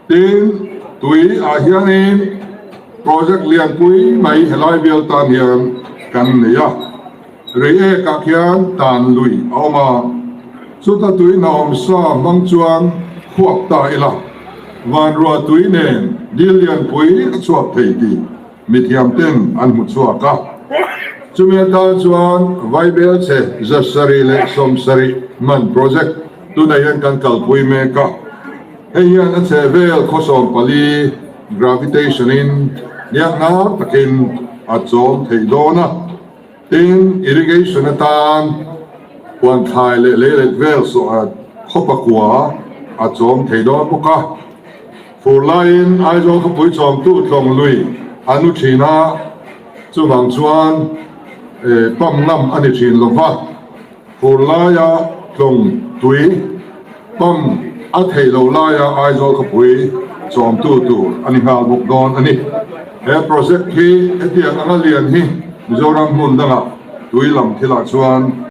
Tin, tui ah hianin project lianpui mai helai bial tan hian kan nei a, Reiek ah khian tan lui a awm a, chuta tui hnawm sa hmang chuan khuap ta ila, vanruah tui nen dil lianpui a chhuak thei tih mithiam ten an hmu chhuak a. Chumi atan chuan Vaibel chhe 770 man project tunah hian kan kalpui mek a. Hei hian a chheh vel khaw 14 gravitation in hnianghnar takin a chawm theih dawn a, tin irrigation atan huan thlai leh leilet vel khaw pakua a chawm thei dawn bawk a. Fur laiin Aizawl khawpui chawmtu tlawng lui a nu thin a, chuvang chuan pump ngam a ni thin lova. Fur laia tlawng tui pump a theih loh laia Aizawl khawpui chawmtu tur a ni nghal bawk dawn a ni. He project hi hetiang anga lian hi Mizoram hmun dangah tui lam thilah chuan.